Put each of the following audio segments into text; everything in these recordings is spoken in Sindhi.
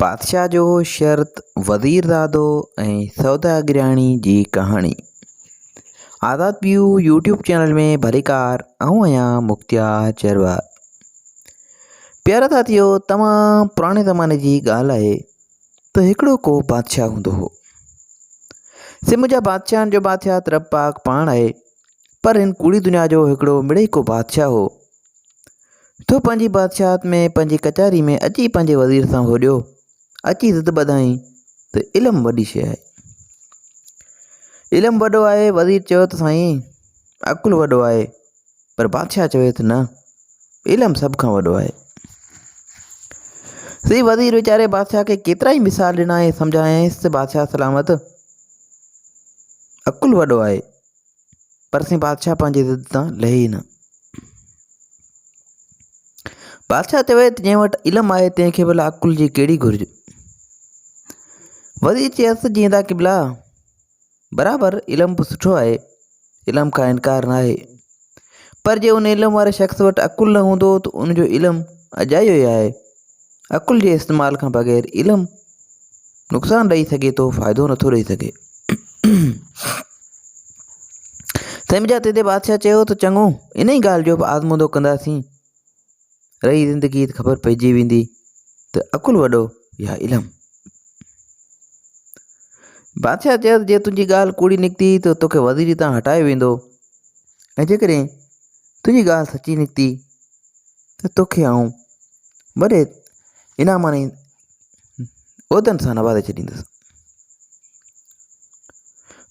بادشاهه جو شرط، وزيرزادو ۽ سوداگرياڻي جي ڪهاڻي. آزاد پيو يوٽيوب چينل ۾ ڀليڪار آئون آهيان مختيار جروار. پيارا ساٿيو تمام پراڻي زماني جي ڳالهه آهي ته هڪڙو ڪو بادشاهه هوندو هو. سي منهنجا بادشاهن جو بادشاهه ته رب پاڪ پاڻ آهي پر هن ڪوڙي دنيا جو هڪڙو مڙئي ڪو بادشاهه هو. تو پنهنجي بادشاهت ۾ پنهنجي ڪچهري ۾ اچي پنهنجي وزير سان هوڏيو، اچي ضد ٻڌائين ته علم وڏي شيء آهي. علم وڏو آهي، وزير چيو ته سائين عقل وڏو آهي، پر بادشاهه چوي ته نه علم سڀ کان وڏو آهي. سي وزير ويچاري بادشاهه کي ڪيترا ئي مثال ڏنا ۽ سمجهايائينس ته بادشاهه سلامت عقل وڏو آهي. پر سائين بادشاهه پنهنجي ضد تان لهي ئي نه. بادشاهه چوي ته جنهن وٽ علم آهي تنهن کي ڀلا عقل جي ڪهڙي گهرج. وزير چيس جيئندا قبلا برابر علم به سٺو آهي علم کان انڪار نه آهي پر جي ان علم واري شخص وٽ عقل نه هوندو ته ان جو علم اجايو ئي آهي عقل جي استعمال کان بغير علم نقصان ڏئي سگهي ٿو فائدو نٿو ڏئي سگهي سمجھا تي بادشاهه چيو ته چڱو ان ئي ڳالهه جو به آزمودو ڪنداسين رهي زندگي ته خبر پئجي ويندي ته عقل وڏو يا علم بادشاهه چيو جي تنهنجي ڳالهه ڪوڙي نڪتي ته توکي وزيري تان هٽايو ويندو ۽ جيڪڏهن تنهنجي ڳالهه سچي نڪتي ته توکي آئون وڏي انعامن ۽ عهدن سان نوازي ڇڏيندس.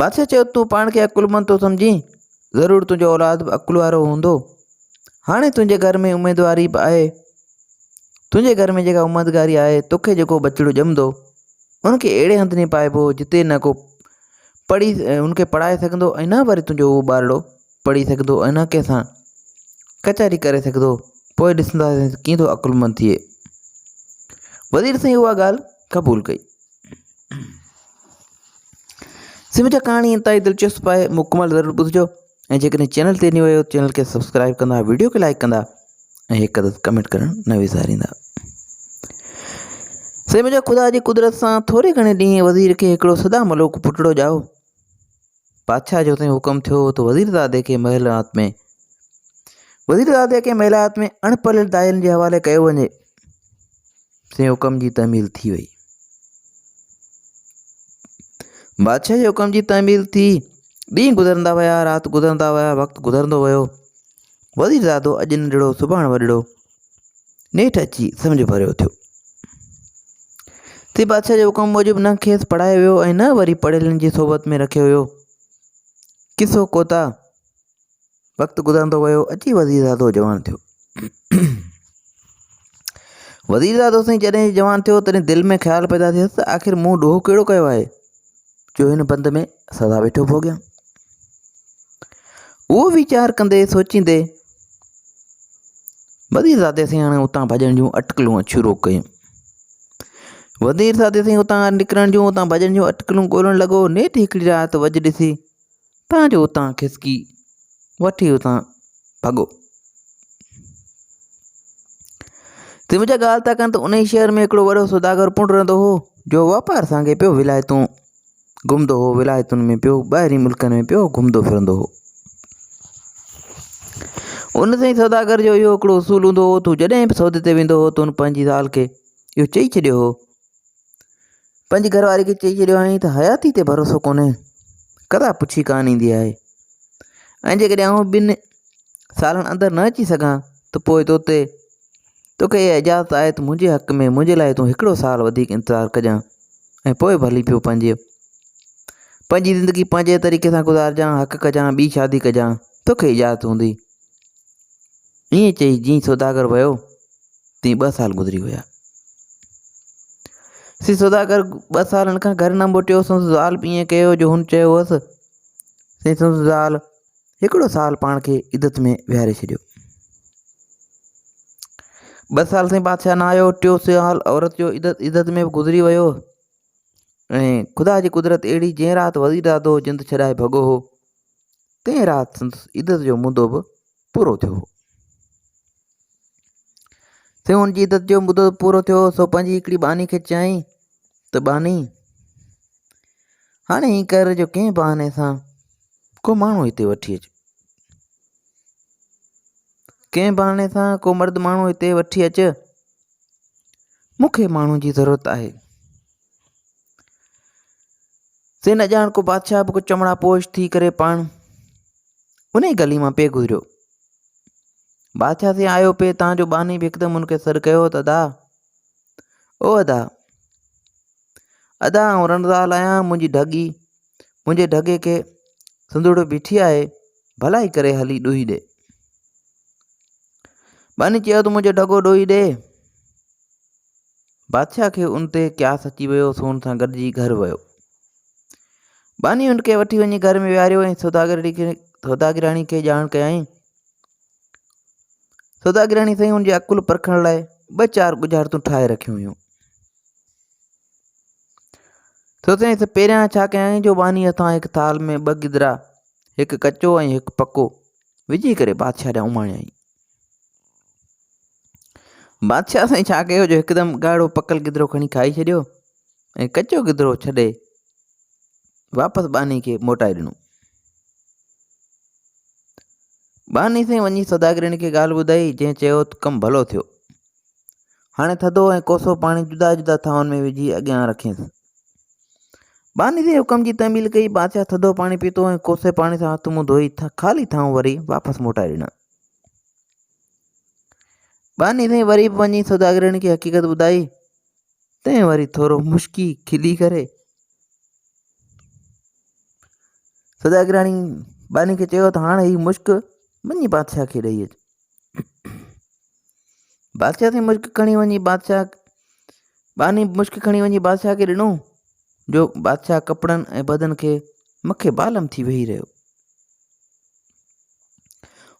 بادشاهه چيو تون پاڻ کي عقلمند ٿو سمجهين، ضرور تنهنجو اولاد به عقل وارو هوندو. هاڻي تنهنجي گهر ۾ اميدواري به آهي. تنهنجي گهر ۾ جيڪا اميدواري آهي توکي جيڪو ٻچڙو ڄمندو ان کي اهڙي هنڌ نپائبو جتي نه ڪو پڙهي ان کي پڙهائي سگهندو ۽ نه وري تنهنجو اهو ٻارڙو پڙهي سگهندو ۽ نه ڪنهن سان ڪچهري ڪري سگهندو پوء ڏسنداسين ته ڪيئن ٿو عقلمند ٿئي وزير سائين اها ڳالهه قبول ڪئي سمجھ ڪهاڻي انتهائي دلچسپ آهي مڪمل ضرور ٻڌجو ۽ جيڪڏهن چينل تي نيو آهيو چينل کي سبسڪرائب ڪندا ويڊيو کي لائڪ ڪندا ۽ هڪ عدد ڪمينٽ ڪرڻ نه وساريندا سائين منهنجا خدا جي قدرت سان ٿوري گهڻي ڏينهن وزير کي هڪڙو سدا ملوڪ پٽڙو ڄائو بادشاهه جو سائين حڪم ٿيو ته وزيرزادي کي محلات ۾ وزيرزادي کي محلات ۾ اڻ پڙهيل داين جي حوالي ڪيو وڃي سائين حڪم جي تعميل ٿي وئي بادشاهه جي حڪم جي تعميل ٿي ڏينهن گذرندا ويا رات گذرندا ويا وقت گذرندو ويو وزيرزادو اڄ ننڍڙو سڀاڻ وڏڙو نيٺ اچي سمجهه ڀريو ٿيو. تي بادشاهه جي حڪم موجب نه کيس پڙهايو ويو ۽ نه وري پڙهيلن جي صحبت ۾ رکيو ويو. قصو ڪوتاهه وقت گذرندو ويو اچي وزيرزادو جوان ٿيو. وزيرزادو سائين جڏهن جوان ٿيو تڏهن دل ۾ خيال پيدا ٿيس ته آخر مون ڏوهه ڪهڙو ڪيو آهي جو هن بند ۾ سزا ويٺو ڀوڳيان. اهو ويچار ڪندي سوچيندي وزير زادي سائين هاڻي اتان ڀڄڻ جون اٽڪلون شروع ڪيون. وزير زادي سائين اتان نڪرڻ جون اتان ڀڄڻ جون اٽڪلون ڳولڻ لڳو نيٺ هڪڙي رات وڄ ڏسي تان جو اتان کسڪي وٺي اتان ڀڳو. تي منهنجا ڳالهه ٿا ڪن ته انهي شهر ۾ هڪڙو وڏو سوداگر پڻ رهندو هو جو واپار سانگي پيو ولايتون گهمندو هو ولايتن ۾ پيو ٻاهرين ملڪن ۾ پيو گهمندو ڦرندو هو ان سائين سوداگر جو اهو هڪڙو اصول هوندو هو ته جڏهن به سودي تي ويندو هو ته هن پنهنجي زال کي اهو چئي ڇڏيو هو پنهنجي گهر واري کي چئي ڇڏيو هئائين ته حياتي تي ڀروسو ڪونهي ڪدا پڇي ڪانه ايندي آهي ۽ جيڪڏهن آئون ٻن سالن اندر نه اچي سگهان ته پوء تو تي توکي اها اجازت آهي ته منهنجي حق ۾ منهنجي لاء تون هڪڙو سال وڌيڪ انتظار ڪجان ۽ پوء ڀلي پيو پنهنجي پنهنجي زندگي پنهنجي طريقي سان گذارجان حق ڪجان ٻي شادي ڪجان توکي اجازت هوندي ائين چئي جيئن سوداگر ويو تيئن ٻه سال گذري ويا سي سوداگر ٻه سالن کان گهر نه موٽيو سندس زال به ائين ڪيو جو هن چيو هوس سي سندس زال هڪڙو سال پاڻ کي عدت ۾ ويهاري ڇڏيو. ٻه سال تائين بادشاهه نه آيو، ٽيون سال عورت جو عدت عدت ۾ به گذري ويو ۽ خدا جي قدرت اهڙي جنهن رات وزير دادو جند ڇڏائي ڀڳو هو تنهن رات سندس عدت جو مدو به پورو ٿيو هو. سائين هن جي عدت جو مدو پورو ٿيو سو پنهنجي هڪڙي ٻانهي کي چيائين ته ٻانهي هاڻي هي ڪر جو ڪنهن بهاني سان ڪو ماڻهو هتي وٺي اچ ڪنهن بهاني سان ڪو مرد ماڻهو هتي وٺي اچ مون کي ماڻهو جي ضرورت آهي سي نه ڄاڻ ڪو بادشاهه به ڪو چمڙا پوش ٿي ڪري پاڻ ان ئي گلي مان پئي گذريو بادشاهه سائين آيو پئي تان جو ٻانهي به هڪدم هن کي سڏ ڪيو ته ادا او ادا ادا آئون رنزال آهيان منهنجي ڍڳي منهنجي ڍڳي کي سنڌوڙو بيٺي آهي ڀلائي ڪري هلي ڏوهي ڏي ٻانهي چيو ته منهنجو ڍڳو ڏوهي ڏي بادشاهه کي ان تي قياس اچي ويو سو ان سان گڏجي گهر ويو ٻانهي ان کي وٺي وڃي گهر ۾ ويهاريو ۽ سوداگراڻي کي ڄاڻ ڪيائين سوداگراڻي سائين ان جي عقل پرکڻ لاء ٻه چار ڳجهارتون ٺاهي رکيون هيون سو سائين پهريان ڇا ڪيائين جو ٻانهي هٿان هڪ ٿال ۾ ٻه گدرا هڪ ڪچو ۽ هڪ پڪو وجهي ڪري بادشاهه ڏانهن اماڻيائين بادشاهه سائين ڇا ڪيو جو هڪدم ڳاڙهو پڪل گدرو کڻي کائي ڇڏيو ۽ ڪچو گدرو ڇڏي واپس ٻانهي کي موٽائي ڏنو. ٻانهي سائين وڃي سوداگرڻي کي ڳالهه ٻڌائي، جنهن چيو ته ڪم ڀلو ٿيو. هاڻي ٿڌو ۽ ڪوسو پاڻي جدا جدا ٿانون ۾ وجهي اڳيان رکينس. ٻانهي سائين حڪم جي تعميل ڪئي، بادشاهه ٿڌو پاڻي پيتو ۽ ڪوسي پاڻي سان هٿ منهن ڌوئي خالي ٿانو وري واپس موٽائي ڏنا. ٻانهي سائين وري به وڃي سوداگرڻي کي حقيقت ٻڌائي. تنهن وري ٿورو مشڪي کلي ڪري سوداگراڻي ٻانهي کي چيو ته هاڻ هي مشڪ وڃي بادشاهه کي ڏئي اچ. بادشاهه سائين مشڪ کڻي وڃي بادشاهه ٻانهي مشڪ کڻي وڃي بادشاهه کي ڏنو جو بادشاهه ڪپڙن ۽ بدن کي مکي بالم ٿي ويهي رهيو.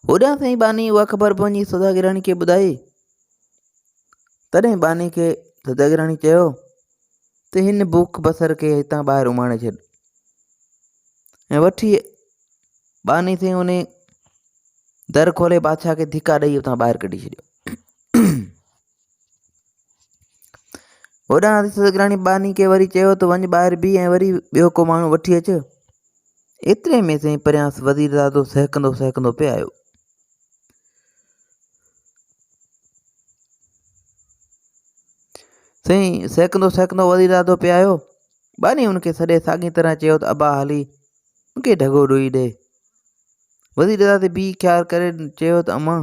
هوڏانهن سائين ٻانهي اها خبر به وڃي سوداگراڻي کي ٻڌائي. تڏهن ٻانهي کي سوداگراڻي چيو ته هن بک بصر کي هتان ٻاهر اماڻي ڇڏ ۽ وٺي ٻانهي سائين ان در کولي بادشاهه کي ڌڪا ڏئي اتان ٻاهر ڪڍي ڇڏيو. هوڏانهن سوداگراڻي ٻانهي کي وري چيو ته وڃ ٻاهر بيهه ۽ وري ٻيو ڪو ماڻهو وٺي اچ. ايتري ۾ سائين پريان وزير زادو سهڪندو سهڪندو پئي آيو. سائين سهڪندو سهڪندو وزير زادو پئي آيو. ٻانهي ان کي سڏي ساڳي طرح چيو ته ابا هلي مون کي ڍڳو ڏوئي ڏي. وزير زادي بيهي خيال ڪري چيو ته امان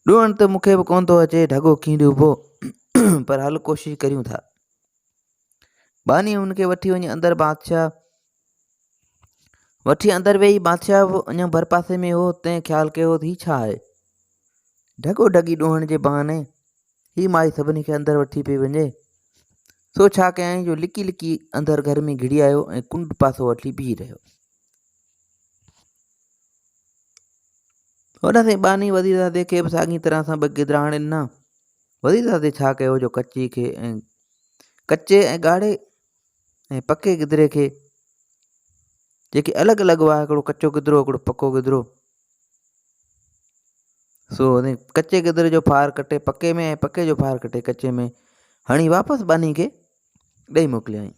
ڏوهڻ ته مون کي به ڪونه ٿو اچي ڍڳو ڪيئن ڏبو پر هل ڪوشش ڪريون ٿا. ٻانهي هن کي وٺي وڃي اندر بادشاهه وٺي اندر ويئي بادشاهه به اڃا ڀرپاسي ۾ هو تنهن خيال ڪيو ته هي ڇا آهي ڍڳو ڍڳي ڏوهڻ جي بهاني هي مائي سڀني کي اندر وٺي پئي وڃي سو ڇا ڪيائين جو لڪي لڪي اندر گهر ۾ گهڙي آيو ۽ ڪنڊ پاسو وٺي بيهي رهيو. هوڏانهن سائين ٻانهي وزيرزادي کي به ساڳي طرح سان ٻه گدرا آڻي ڏنا. وزيرزادي ڇا ڪيو جو ڪچي کي ۽ ڪچي ۽ ڳاڙهي ۽ پڪي گدري کي جيڪي الڳ الڳ هئا هڪڙو ڪچو گدرو هڪڙو پڪو گدرو سو ڪچي گدري جو ڦار ڪٽي پڪي ۾ ۽ پڪي جو ڦار ڪٽي ڪچي ۾ هڻي واپس ٻانهي کي ڏئي موڪليائين.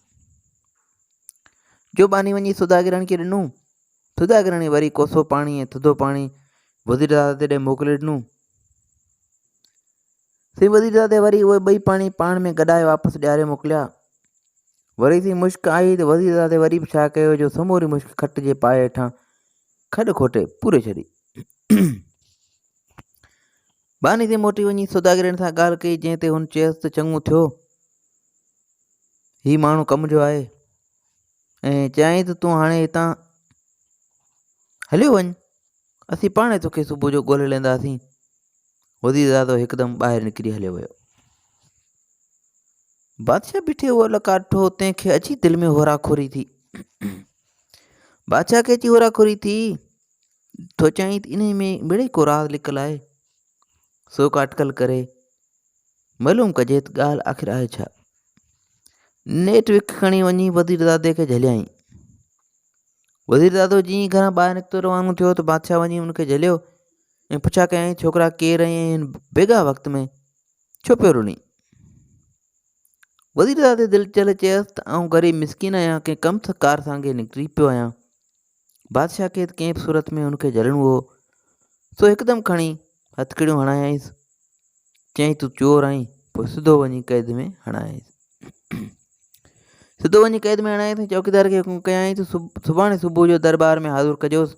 جو ٻانهي وڃي سوداگرڻ کي ڏنو. سوداگرڻي وري ڪوسو پاڻي ۽ ٿڌو پاڻي وزيرزادي ڏي موڪلي ڏنو. سي وزيرزادي وري اهي ٻئي پاڻي پاڻ ۾ گڏائي واپس ڏياري موڪليا. وري سي مشڪ آئي ته وزيرزادي وري به ڇا ڪيو جو سموري مشڪ کٽ جي پائي هيٺان کڏ کوٽي پوري ڇڏي. ٻانهي تي موٽي وڃي سوداگرين سان ڳالهه ڪئي، جنهن تي هن چيس ته چڱو ٿيو، هي ماڻهو ڪم جو آهي. ۽ چيائين ته تون هاڻي هتان هليو وڃ، اسين پاڻهي توکي صبح جو ڳولي لهنداسين. وزيرزادو هڪدم ٻاهر نڪري هليو ويو. بادشاهه بيٺي اهو لقاء ڏٺو، تنهن کي اچي دل ۾ هورا کوري ٿي. بادشاهه کي اچي هورا کوري ٿي. سوچيائين ته انهيء ۾ مڙئي ڪو راز لڪل آهي، سو ڪا اٽڪل ڪري معلوم ڪجي ته ڳالهه آخر آهي ڇا؟ نيٺ وک کڻي وڃي وزيرزادي کي جهليائين. وزيرزادو جيئن ئي گهران ٻاهر نڪتو روانو ٿيو ته بادشاهه وڃي ان کي جهليو. ۽ پڇا ڪيائين، ڇوڪرا ڪير آهين ۽ هن بيگاهه وقت ۾ ڇو پيو رڙين؟ وزيرزادي دل چل چيس ته آئون غريب مسڪين آهيان، ڪنهن ڪم ڪار سانگي نڪري پيو آهيان. بادشاهه کي ته ڪنهن به صورت ۾ هن کي جهلڻو هو، سو هڪدم کڻي هٿڪڙيون هڻايائينس. چيائين تون چور آهين، پوء سڌو وڃي قيد ۾ هڻايائينس. سڌو وڃي قيد ۾ هڻايائينس ۽ چوڪيدار کي حڪم ڪيائين ته سڀاڻي صبح جو درٻار ۾ حاضر ڪجوس.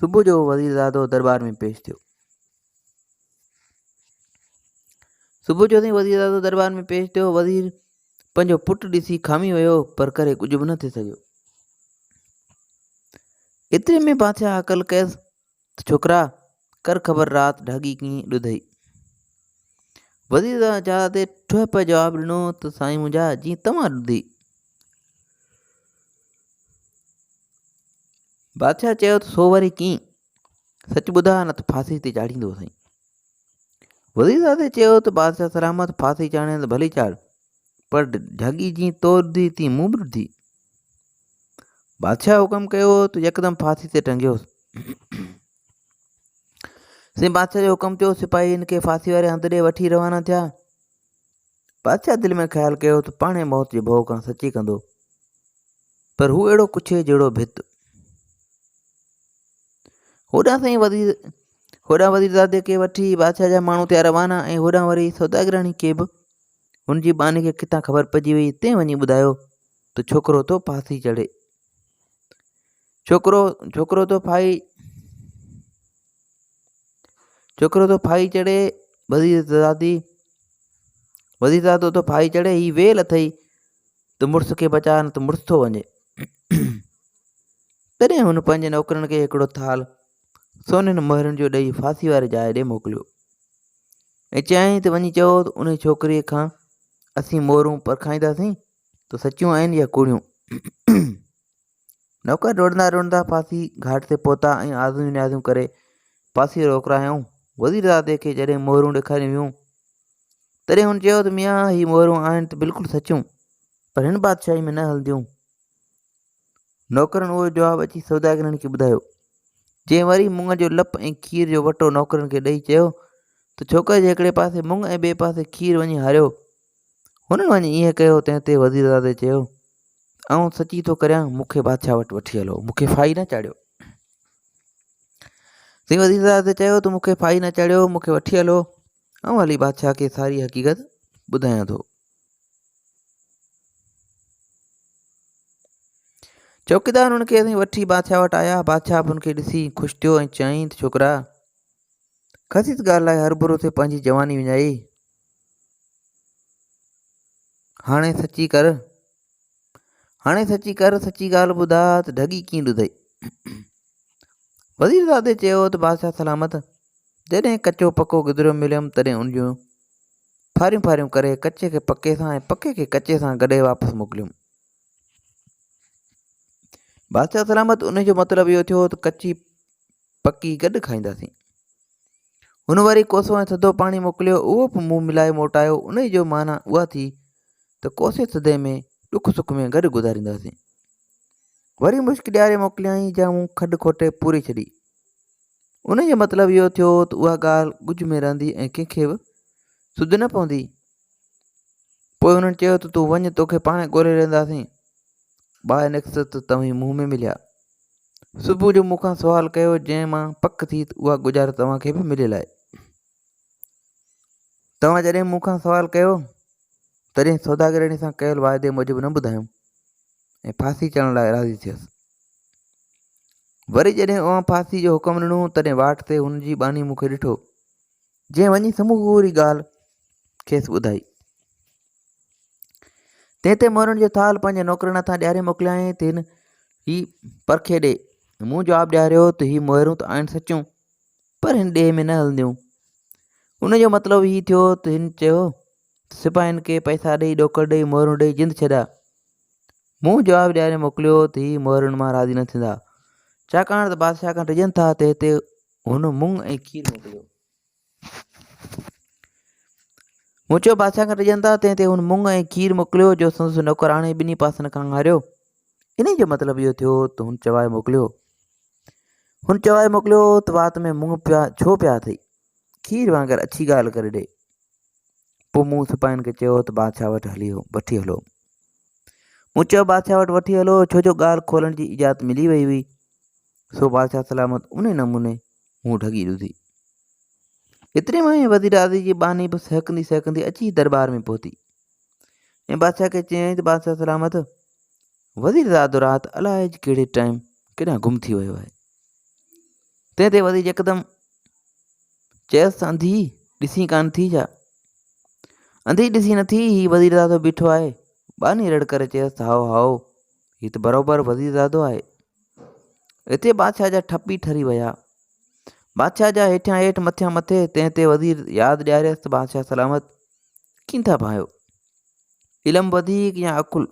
صبح جو وزيرزادو درٻار ۾ پيش ٿيو. صبح جو سائين وزيرزادو درٻار ۾ پيش ٿيو. وزير پنهنجو پٽ ڏسي کامي ويو پر ڪري ڪجهه به نه ٿي سگهيو. ايتري ۾ بادشاهه عقل ڪيس ته ڇوڪرا ڪر خبر رات ڍڳي ڪيئن ڏڌئي. وزيرزادي ٺهه پهه جواب ڏنو ته سائين منهنجا جيئن توهان ڏڌي. بادشاهه چيو ته سو وري ڪيئن؟ سچ ٻڌاء نه ته ڦاسي تي چاڙهيندو سائين. وزيرزادي چيو ته بادشاهه سلامت ڦاسي چاڙهين ته ڀلي چاڙهه پر ڍڳي جيئن تو ڏڌي تيئن مون به ڏڌي. بادشاهه حڪم ڪيو ته يڪدم ڦاسي تي ٽنگيوس. سائين بادشاهه جو حڪم ٿيو سپاهي هن کي ڦاسي واري هنڌ ڏي وٺي روانا ٿيا. بادشاهه دل ۾ خيال ڪيو ته پاڻهي موت جي ڀؤ کان سچي ڪندو، پر هو اهڙو ڪڇي جهڙو ڀت. هوڏانهن سائين وزير هوڏانهن وزيرزادي کي وٺي بادشاهه جا ماڻهو ٿيا روانا ۽ هوڏانهن وري سوداگراڻي کي به هن جي ٻانهي کي ڪٿان خبر پئجي وئي تنهن وڃي ٻڌايو ته ڇوڪرو ٿو ڦاسي چڙهي ڇوڪرو ڇوڪرو ٿو ڦاهي ڇوڪرو ٿو ڦاهي چڙهي وزيرزادي وزيرزادو ٿو ڦاهي چڙهي هي ويل اٿئي ته مڙس کي بچاء نه ته مڙس ٿو وڃي تڏهن هن پنهنجي نوڪرن کي هڪڙو ٿال سونين مهرن جو ڏئي ڦاسي واري جاء ڏي موڪليو ۽ چيائين ته وڃي چئو ته ان ڇوڪريء کان اسين مهرون پرکائينداسين ته سچيون آهن يا ڪوڙيون نوڪر ڊوڙندا ڊوڙندا ڦاسي گهاٽ تي پهتا ۽ آزيون نيازيون ڪري ڦاسي روڪرايائون. وزيرزادي کي جڏهن مهرون ڏيکاريون ويون، تڏهن هن چيو ته ميان هي مهرون آهن ته بلڪل سچيون، پر هن بادشاهي ۾ نه هلنديون. نوڪرن اهو جواب اچي سوداگرن کي ٻڌايو، جنهن وري مڱ جو لپ ۽ کير جو وٽو نوڪرن کي ڏئي چيو ته ڇوڪر جي هڪڙي پاسي مڱ ۽ ٻئي پاسي کير وڃي هاريو. هنن وڃي ائين ڪيو، تنهن تي وزيرزادي چيو ته آئون سچي ٿو ڪريان، مون کي بادشاهه وٽ وٺي هلو، مون کي ڦاهي نه چاڙهيو. سائين وزيرزادي چيو ته مون کي ڦاهي نه چاڙهيو، مون کي وٺي هلو، آئون هلي بادشاهه کي ساري حقيقت ٻڌايان ٿو. چوڪيدار هن کي سائين وٺي بادشاهه وٽ آيا، بادشاهه به هن کي ڏسي خوش ٿيو ۽ چيائين ته ڇوڪرا خسيس ڳالهه لاء هرڀرو ٿي پنهنجي جواني وڃائي، هاڻي سچي ڪر، هاڻي سچي ڪر، سچي ڳالهه ٻڌاء ته ڍڳي ڪيئن ڏڌئي؟ وزيرزادي چيو ته بادشاهه سلامت، جڏهن ڪچو پڪو گدرو مليم تڏهن ان جون ڦاريون ڦاريون ڪري ڪچي کي پڪي سان ۽ پڪي کي ڪچي سان گڏي واپس موڪليم. بادشاهه سلامت، ان جو مطلب اهو ٿيو ته ڪچي پڪي گڏ کائينداسين. هن وري ڪوسو ۽ ٿڌو پاڻي موڪليو، اهو به مون ملائي موٽايو. انهيء جو معنيٰ اها ٿي ته ڪوسي ٿڌي ۾ ڏک سک ۾ گڏ گذارينداسين. وري مشڪ ڏياري موڪليائين، جا مون کڏ کوٽي پوري ڇڏي. انهيء جو مطلب اهو ٿيو ته اها ڳالهه ڳجهه ۾ رهندي ۽ ڪنهن کي به سڌ نه پوندي. پوء هنن چيو ته تون وڃ، توکي پاڻ ڳولي لهنداسين. ٻاهر نڪتس ته توهين منهن ۾ مليا. صبح جو مون کان سوال ڪيو، جنهن مان پڪ ٿي ته اها ڳجهارت توهان کي به مليل آهي. توهان جڏهن مون کان سوال ڪيو، تڏهن سوداگرياڻي سان ڪيل واعدي موجب نه ٻڌايم ۽ ڦاسي چڙهڻ لاء راضي ٿيس. وري جڏهن اوهان ڦاسي جو حڪم ڏنو، تڏهن واٽ تي هن جي ٻانهي مون کي ڏٺو، جنهن وڃي سموري ڳالهه کيس ٻڌائي. تنهن تي مورن جو ٿالهه پنهنجي نوڪرن هٿان ڏياري موڪليائين ته هن هي پرکي ڏي. مون جواب ڏياريو ته هي مهرون ته آهن سچيون، پر هن ڏيهه ۾ نه هلنديون. ان جو مطلب هي ٿيو ته هن چيو ته سپاهين کي پئسا ڏئي، ڏوڪڙ ڏئي، مهرون ڏئي جند ڇڏاء. مون جواب ڏياري موڪليو ته هي مهرن مان راضي نه ٿيندا، ڇاڪاڻ ته بادشاهه کان ڊڄن ٿا. تنهن تي هن مڱ ۽ کير موڪليو. مون چيو، بادشاهه کان ڊڄن ٿا، تنهن تي هن مڱ ۽ کير موڪليو، جو سندس نوڪر آڻي ٻنهي پاسن کان هاريو. انهيء جو مطلب اهو ٿيو ته هن چوائي موڪليو. هن چوائي موڪليو ته وات ۾ مڱ پيا ڇو پيا اٿئي؟ کير وانگر اڇي ڳالهه ڪري ڏي. پوء مون سپاهين کي چيو ته بادشاهه وٽ هلي وٺي هلو. مون چيو بادشاهه وٽ وٺي هلو ڇو جو ڳالهه کولڻ جي اجازت ملي وئي هئي. سو بادشاهه سلامت انهي نموني مون ڍڳي ڏڌي. ايتري ۾ وزير اعظم جي ٻانهي به سهڪندي سهڪندي اچي درٻار ۾ پهتي ۽ بادشاهه کي چيائين ته بادشاهه سلامت وزير زادو رات الائج ڪهڙي ٽائيم ڪيڏانهن گم ٿي ويو آهي. تنهن تي وزير يڪدم چيس ته انڌي ڏسين ڪانه ٿي ڇا؟ انڌي ڏسي نٿي هي وزير زادو بيٺو آهي. ٻانهي رڙ ڪري چيس ته هائو هائو هي ته بروبر وزير زادو آهي. اتي بادشاهه جا ٺپي ٺري ويا. بادشاهه جا هيٺيان هيٺ مٿيان مٿي تنهن تي وزير ياد ڏياريس ته بادشاهه سلامت ڪين ٿا ڀانئيو؟ علم وڌيڪ يا عقل؟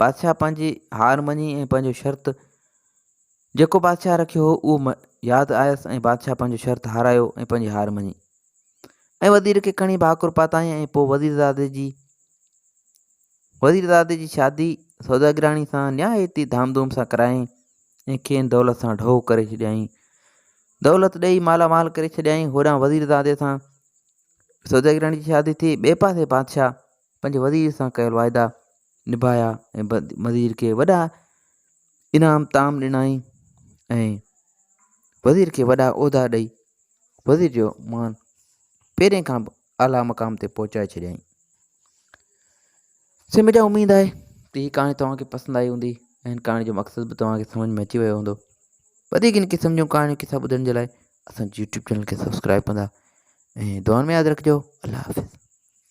بادشاهه پنهنجي هار مڃي ۽ پنهنجو شرط جيڪو بادشاهه رکيو هو اهو ياد آيس ۽ بادشاهه پنهنجو شرط هارايو ۽ پنهنجي هار مڃي ۽ وزير کي کڻي ڀاڪر پاتائين ۽ پوء وزيرزادي جي وزيرزادي جي شادي سوداگراڻي سان نهايت ئي ڌام ڌوم سان ڪرايائين ۽ کين دولت سان ڍؤ ڪري ڇڏيائين دولت ڏيئي مالا مال ڪري ڇڏيائين هوڏانهن وزيرزادي سان سوداگراڻي جي شادي ٿي ٻئي پاسي بادشاهه پنهنجي وزير سان ڪيل واعدا نڀايا ۽ وزير کي وڏا انعام طعام ڏنائين ۽ وزير کي وڏا عهدا ڏئي وزير جو مان پهرين کان به اعليٰ مقام تي پهچائي ڇڏيائين. سي منهنجا اميد آهي ته هي ڪهاڻي توهان کي پسند آئي هوندي ۽ هن ڪهاڻي جو مقصد به توهان کي سمجھ ۾ اچي ويو هوندو. وڌيڪ ان قسم جون ڪهاڻيون قصا ٻڌڻ جي لاء اسان جي يوٽيوب چينل کي سبسڪرائب ڪندا ۽ دعائن ۾ ياد رکجو. الله حافظ.